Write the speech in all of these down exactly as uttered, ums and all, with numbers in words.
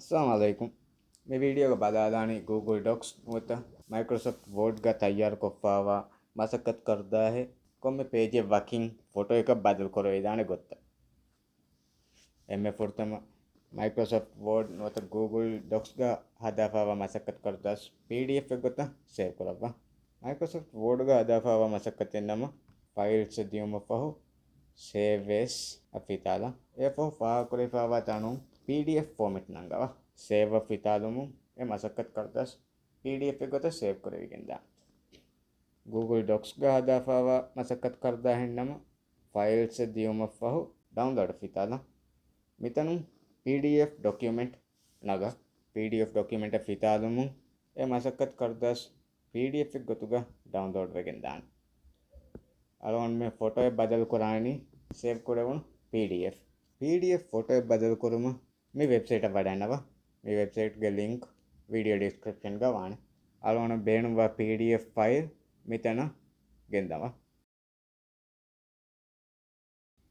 އައްސަލާމު ޢަލައިކުމް. މި ވީޑިއޯގަ ބަލާލާނީ ގޫގުލް ޑޮކްސް ނުވަތަ މައިކްރޮސޮފްޓް ވޯޑްގަ ތައްޔާރުކޮށްފާވާ މަސައްކަތް ކަރުދާހެއް ކޮންމެ ޕޭޖެއް ވަކިން ފޮޓޯއަކަށް ބަދަލު ކުރެވިދާނެ ގޮތްތައް. އެންމެ ފުރަތަމަ މައިކްރޮސޮފްޓް ވޯޑް ނުވަތަ ގޫގުލް ޑޮކްސްގަ ހަދާފާވާ މަސައްކަތް ކަރުދާސް ޕީޑީއެފްއެއް ގޮތަށް ސޭވް ކުރައްވާ. މައިކްރޮސޮފްޓް ވޯޑްގަ ހަދާފާވާ މަސައްކަތެއް ނަމަ ފައިލްސް ދިޔުމަށް ފަހު ސޭވް އޭސް އަށް ފިތާލާ. އެއަށް ފަހު ފާހަގަކުރެވިފާވާ ތަނުން ޕީޑީއެފް ފޯމެޓް ނަންގަވާ. ސޭވް އަށް ފިތާލުމުން އެ މަސައްކަތް ކަރުދާސް ޕީޑީއެފްއެއް ގޮތަށް ސޭވް ކުރެވިގެންދާނެ. ގޫގުލް ޑޮކްސްގަ ހަދާފާވާ މަސައްކަތް ކަރުދާހެއް ނަމަ ފައިލްސް ދިޔުމަށް ފަހު ޑައުންލޯޑް ފިތާލާ. މިތަނުން ޕީޑީއެފް ޑޮކިއުމެންޓް ނަގާ. ޕީޑީއެފް ޑޮކިއުމެންޓަށް ފިތާލުމުން އެ މަސައްކަތް ކަރުދާސް ޕީޑީއެފްއެއް ގޮތުގަ ޑައުންލޯޑް ވެގެން ދާނެ. އަޅުގަނޑު މި ފޮޓޯއެއް ބަދަލު ކުރާނީ ސޭވް ކުރެވުނު ޕީޑީއެފް. ޕީޑީއެފް ފޮޓޯއެއް ބަދަލު ކުރުމަށް މި ވެބްސައިޓަށް ވަޑައިންނަވާ. މި ވެބްސައިޓްގެ ލިންކް ވީޑިއޯ ޑިސްކްރިޕްޝަންގަ ވާނެ. އަޅުގަނޑު ބޭނުންވާ ޕީޑީއެފް ފައިލް މިތަނަށް ގެންދަވާ.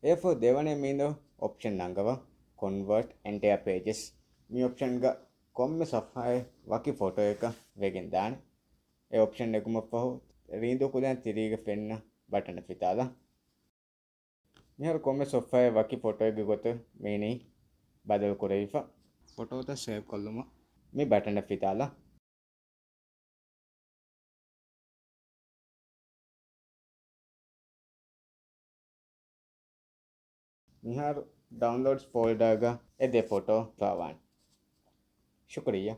އެއަށްފަހު ދެވަނަ މީނދޯ އޮޕްޝަން ނަންގަވާ، ކޮންވާޓް އެންޓަޔާ ޕޭޖެސް. މި އޮޕްޝަންގަ ކޮންމެ ސޮފްހާއެއް ވަކި ފޮޓޯއަކަށް ވެގެން ދާނެ. އެ އޮޕްޝަން ނެގުމަށްފަހު ރީނދޫ ކުލައިން ތިރީގަ ފެންނަ ބަޓަނަށް ފިތާލާ. މިހާރު ކޮންމެ ސޮފްހާއެއް ވަކި ފޮޓޯއެއްގެ ގޮތަށް މީނީ ބަދަލު ކުރެވިފަ. ފޮޓޯތައް ސޭވް ކޮށްލުމަށް މި ބަޓަނަށް ފިތާލާ. މިހާރު ޑައުންލޯޑްސް ފޯލްޑާގަ އެ ދެ ފޮޓޯ ފާވާނެ. ޝުކުރިއްޔާ.